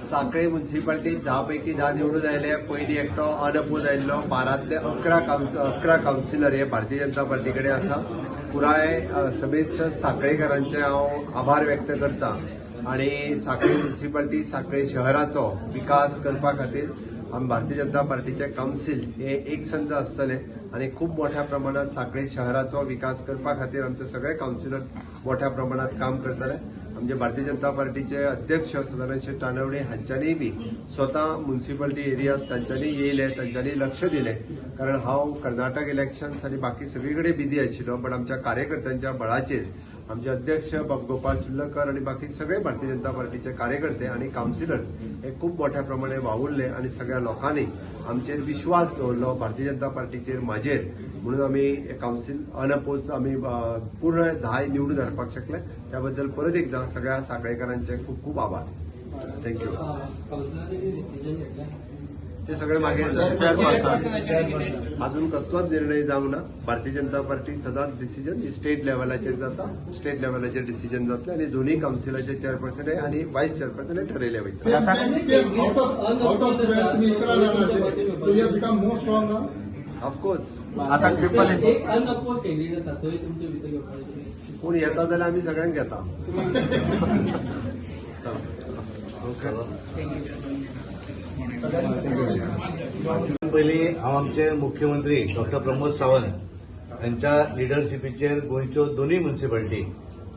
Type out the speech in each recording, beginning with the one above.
सांखळे मुन्सिपाल्टीत 10 पैकी 10 निवडून आयले. पयलीं एकटो अनअपोज आयिल्लो. 12तले 11 कावन्सिलर हे भारतीय जनता पार्टी कडेन आसा. पुराय समेस्त सांखळेकारांचे हांव आभार व्यक्त करता आनी सांखळे मुन्सिपाल्टी, सांखळे शहराचो विकास करपा खातीर आमी भारतीय जनता पार्टीचे कावन्सील हे एकसंध आसतले आनी खूब मोठ्या प्रमाणात सांखळे शहराचो विकास करपा खातीर आमचे सगळे कावन्सिलर्स मोठ्या प्रमाणात काम करतले. आमचे भारतीय जनता पार्टीचे अध्यक्ष सदानंद शेट तानवडे हांच्यांनी बी स्वता मुन्सिपाल्टी एरियात तांच्यांनी येयले, तांच्यांनी लक्ष दिलें, कारण हांव कर्नाटक इलेक्शन्स आनी बाकी सगळी कडेन बिजी आशिल्लो. बट आमच्या कार्यकर्त्यांच्या बळाचेर आमचे अध्यक्ष बाब गोपाळ सुर्लकर आनी बाकी सगळे भारतीय जनता पार्टीचे कार्यकर्ते आनी कावन्सिलर्स हे खूब मोठ्या प्रमाणे वावुरले आनी सगळ्या लोकांनी आमचेर विश्वास दवरलो, भारतीय जनता पार्टीचेर, म्हाजेर, म्हणून आमी कावन्सील अनअपोज आमी पूर्ण 10 निवडून हाडपाक शकले. त्या बद्दल परत एकदा सगळ्या सांखळेकारांचे खूब खूब आभार. Thank you. कावन्सिलरांनी डिसिजन घेतलें? ते सगळे मागीर जातले. अजून कसलोच निर्णय जावंक ना. भारतीय जनता पार्टी सदांच डिसिजन स्टेट लेवलाचेर जाता. स्टेट लेवलाचेर डिसिजन जातले आनी दोन्ही कावन्सिलाचे चेअरपर्सन आनी वायस चेअरपर्सन हे ठरयले वयतले. Same, same. Out of 12 तुम्ही 11 जाणार आसले. So you have become more strong now. Of course. आता ट्रिपल एक अनअपोज कॅन्डिडेट आसा, तोय तुमचे भितर घेवपाचे तुमी? कोण येता जाल्यार आमी सगळ्यांक घेता. चला. ओके. पयलीं हांव आमचे मुख्यमंत्री डॉक्टर प्रमोद सावंत हांच्या लिडरशिपीचेर गोंयच्यो दोनूय मुन्सिपाल्टी,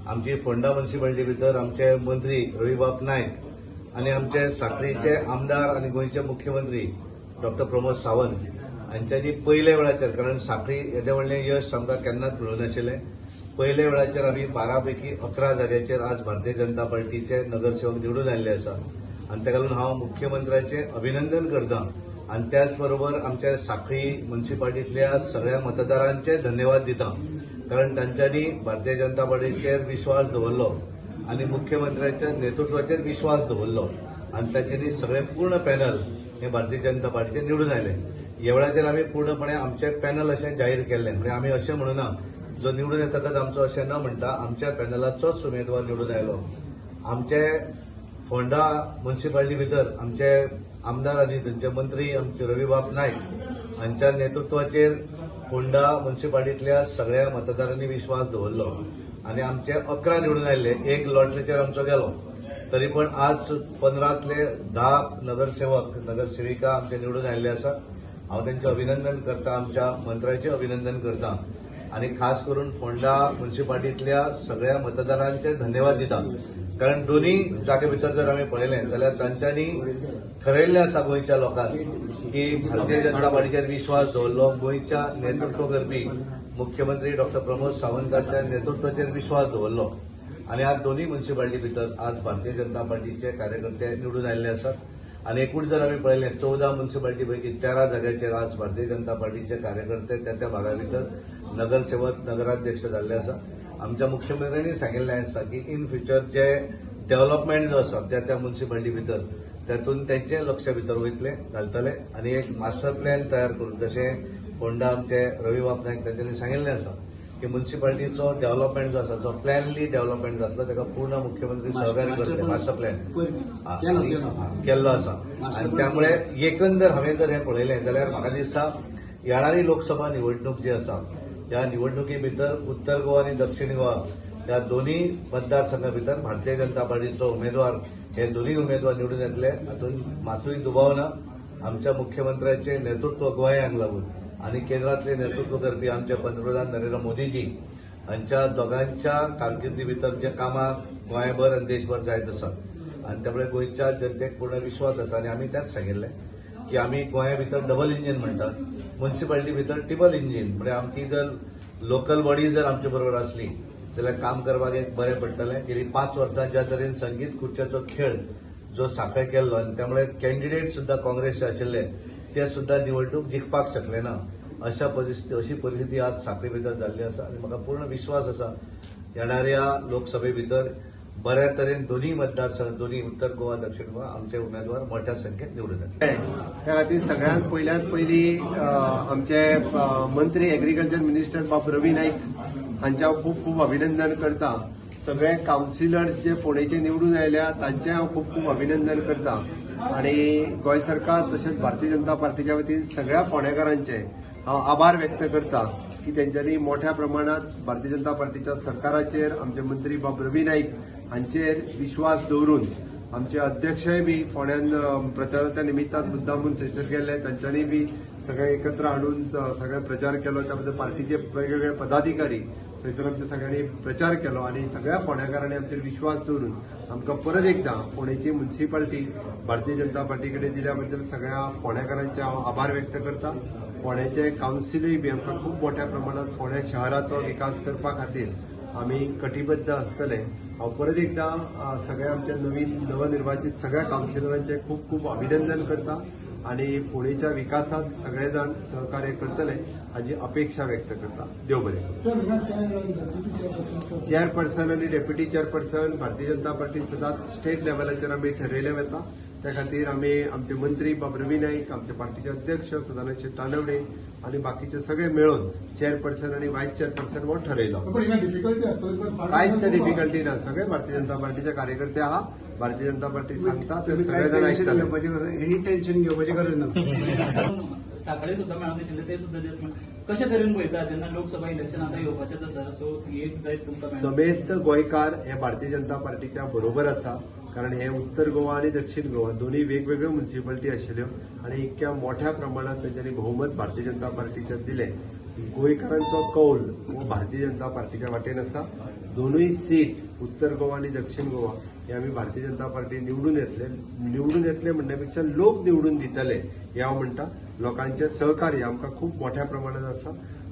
आमची फोंडा मुन्सिपाल्टी भितर आमचे मंत्री रवीबाब नायक आनी आमचे सांखळीचे आमदार आनी गोंयचे मुख्यमंत्री डॉक्टर प्रमोद सावंत हांच्यांनी पयल्या वेळाचेर, कारण सांखळी येदें व्हडलें यश आमकां केन्नाच मेळूंक नाशिल्लें, पयल्या वेळाचेर आमी 12 पैकी 11 जाग्याचेर आज भारतीय जनता पार्टीचे नगरसेवक निवडून आयिल्ले आसा आनी ताका लागून हांव मुख्यमंत्र्याचें अभिनंदन करता आनी त्याच बरोबर आमच्या सांखळी मुन्सिपाल्टीतल्या सगळ्या मतदारांचे धन्यवाद दिता, कारण तांच्यांनी भारतीय जनता पार्टीचेर विश्वास दवरलो आनी मुख्यमंत्र्याच्या नेतृत्वाचेर विश्वास दवरलो आनी तांच्यांनी सगळे पूर्ण पॅनल हे भारतीय जनता पार्टीचे निवडून आयले. ह्या वेळाचेर आमी पूर्णपणे आमचे पॅनल अशें जाहीर केल्लें, म्हणजे आमी अशें म्हणुना जो निवडून येतकच आमचो, अशें न म्हणटा आमच्या पॅनलाचोच उमेदवार निवडून आयलो. आमचे फोंडा मुन्सिपाल्टी भितर आमचे आमदार आनी थंयचे मंत्री आमचे रवीबाब नायक हांच्या नेतृत्वाचेर फोंडा मुन्सिपाल्टीतल्या सगळ्या मतदारांनी विश्वास दवरलो आनी आमचे 11 निवडून आयिल्ले. एक लॉटरीचेर आमचो गेलो, तरी पण आज 15तले 10 नगरसेवक, नगरसेविका आमचे निवडून आयिल्ले आसा. हांव तांचें अभिनंदन करता, आमच्या मंत्र्याचें अभिनंदन करता आनी खास करून फोंडा मुन्सिपाल्टीतल्या सगळ्या मतदारांचे धन्यवाद दिता, कारण दोन्ही जागे भितर जर आमी पळयलें जाल्यार तांच्यांनी ठरयल्लें आसा गोंयच्या लोकांक की भारतीय जनता पार्टीचेर विश्वास दवरलो, गोंयच्या नेतृत्व करपी मुख्यमंत्री डॉक्टर प्रमोद सावंतांच्या नेतृत्वाचेर विश्वास दवरलो आनी आज दोन्ही मुन्सिपाल्टी भितर आज भारतीय जनता पार्टीचे कार्यकर्ते निवडून आयिल्ले आसात. आनी एकूण जर आमी पळयलें, 14 मुन्सिपाल्टी पैकी 13 जाग्याचेर आज भारतीय जनता पार्टीचे कार्यकर्ते त्या त्या भागा भितर नगरसेवक, नगराध्यक्ष जाल्ले आसा. आमच्या मुख्यमंत्र्यांनी सांगिल्लें आसता की इन फ्युचर जे डेव्हलपमेंट जो आसा त्या त्या मुन्सिपाल्टी भितर, तातूंत तेंचें लक्ष भितर वयतले, घालतले आनी एक मास्टर प्लॅन तयार करून, जशें फोंडा आमचे रवीबाब नायक तांच्यांनी सांगिल्लें आसा की मुन्सिपाल्टीचो डेव्हलपमेंट जो आसा, जो प्लॅनली डेव्हलपमेंट जातलो, ताका पूर्ण मुख्यमंत्री सहकार्य करतले. मास्टर प्लॅन केल्लो आसा आनी त्यामुळे एकंदर हांवें जर हें पळयलें जाल्यार म्हाका दिसता येणारी लोकसभा निवडणूक जी आसा, ह्या निवडणुके भितर उत्तर गोवा आनी दक्षिण गोवा ह्या दोन्ही मतदारसंघा भितर भारतीय जनता पार्टीचो उमेदवार, हे दोन्ही उमेदवार निवडून येतले हातूंत मातूय दुबाव ना. आमच्या मुख्यमंत्र्याचे नेतृत्व गोंयांक लागून आनी केंद्रातले नेतृत्व करपी आमचे पंतप्रधान नरेंद्र मोदीजी हांच्या दोगांच्या कारकिर्दी भितर जे कामां गोंयभर आनी देशभर जायत आसा आनी त्यामुळे गोंयच्या जनतेक पूर्ण विश्वास आसा. आनी आमी त्याच सांगिल्लें की आमी गोंया भितर डबल इंजीन म्हणटात, मुन्सिपाल्टी भितर ट्रिपल इंजीन, म्हणजे आमची जर लोकल बॉडी जर आमचे बरोबर आसली जाल्यार काम करपाक एक बरें पडटलें. गेली 5 वर्सां ज्या तरेन संगीत खुर्चेचो खेळ जो सांखळे केल्लो आनी त्यामुळे कॅन्डिडेट सुद्दां काँग्रेसचे आशिल्ले ते सुद्दां निवडणूक जिखपाक शकले ना, अशा परिस्थिती अशी परिस्थिती आज सांखळे भितर जाल्ली आसा. आनी म्हाका पूर्ण विश्वास आसा येणाऱ्या लोकसभे भितर बऱ्या तरेन दोन्ही मतदारसंघ, दोन्ही उत्तर गोवा, दक्षिण गोवा, आमचे उमेदवार मोठ्या संख्येत निवडून येतले. त्या खातीर सगळ्यांत पयल्यात पयली आमचे मंत्री, एग्रीकल्चर मिनिस्टर बाब रवी नाईक हांच्या हांव खूब खूब अभिनंदन करता. सगळे कावन्सिलर्स जे फोंडेचे निवडून आयल्या तांचें हांव खूब खूब अभिनंदन करता आनी गोंय सरकार तशेंच भारतीय जनता पार्टीच्या वतीन सगळ्या फोंडेकारांचे हांव आभार व्यक्त करता की तेंच्यांनी मोठ्या प्रमाणात भारतीय जनता पार्टीच्या सरकाराचेर, आमचे मंत्री बाब रवी नाईक हांचेर विश्वास दवरून, आमचे अध्यक्षय बी फोंड्यान प्रचाराच्या निमित्तान मुद्दामून थंयसर गेल्ले, तांच्यांनी बी सगळे एकत्र हाडून सगळे प्रचार केलो. त्या बद्दल पार्टीचे वेगवेगळे पदाधिकारी थंयसर आमच्या सगळ्यांनी प्रचार केलो आनी सगळ्या फोंडेकारांनी आमचेर विश्वास दवरून आमकां परत एकदां फोंडेची मुन्सिपाल्टी भारतीय जनता पार्टी कडेन दिल्या बद्दल सगळ्या फोंडेकारांचे हांव आभार व्यक्त करता. फोंडेचे कावन्सिलूय बी आमकां खूब मोठ्या प्रमाणात फोंड्या शहराचो विकास करपा खातीर आमी कटिबद्ध आसतले. हांव परत एकदां सगळ्या आमच्या नवीन नवनिर्वाचित सगळ्या कावन्सिलरांचे खूब खूब अभिनंदन करता आनी फोंडेच्या विकासात सगळे जाण सहकार्य करतले हाजी अपेक्षा व्यक्त करता. देव बरें करूं. सर, हांगा चेअर आनी डेप्युटी चेअरपर्सन? चेअरपर्सन आनी deputy chairperson Bharatiya Janata party सदांच स्टेट लेव्हलाचेर आमी ठरयले वता. त्या खातीर आमी आमचे मंत्री बाब रवी नाईक, आमचे पार्टीचे अध्यक्ष सदानंद शेट तानवडे आनी बाकीचे सगळे मेळून चेअरपर्सन आनी व्हायस चेअरपर्सन हो ठरयलो. पण हिंगा डिफिकल्टी आसतली because कांयच डिफिकल्टी ना. सगळे भारतीय जनता पार्टीचे कार्यकर्ते आहा. भारतीय जनता पार्टी सांगता ते सगळे जाण आयकतले. एनी टेन्शन घेवपाची गरज ना. साखळे सुद्धा मेळूंक नाशिल्ले, ते सुद्धा दित. कशे तरेन पळयता जेन्ना लोकसभा इलेक्शन आतां येवपाचेच आसा, सो एक जायत तुमकां मेळना? समेस्त गोंयकार हे भारतीय जनता पार्टीच्या बरोबर आसा, कारण हे उत्तर गोवा आनी दक्षिण गोवा दोन्ही वेगवेगळ्यो मुन्सिपालिटी आशिल्ल्यो आनी इतक्या मोठ्या प्रमाणात तेंच्यांनी बहुमत भारतीय जनता पार्टीच्या दिलें. गोंयकारांचो कौल हो भारतीय जनता पार्टीच्या वाटेन आसा. दोनूय सीट उत्तर गोवा आनी दक्षिण गोवा हे आमी भारतीय जनता पार्टी निवडून येतले. निवडून येतले म्हणण्या पेक्षा लोक निवडून दितले हे हांव म्हणटा. लोकांचें सहकार्य आमकां खूब मोठ्या प्रमाणात आसा.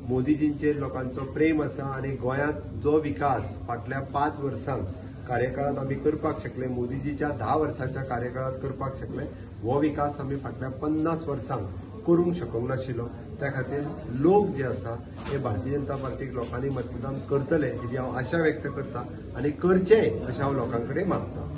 मोदीजींचेर लोकांचो प्रेम आसा आनी गोंयांत जो विकास फाटल्या 5 वर्सांक कार्यकाळात आमी करपाक शकले, मोदीजीच्या 10 वर्सांच्या कार्यकाळात करपाक शकले, हो विकास आमी फाटल्या 50 वर्सांक करूंक शकूंक नाशिल्लो. त्या खातीर लोक जे आसा हे भारतीय जनता पार्टीक लोकांनी मतदान करतले हेजी हांव आशा व्यक्त करता आनी करचें अशें हांव लोकां कडेन मागता.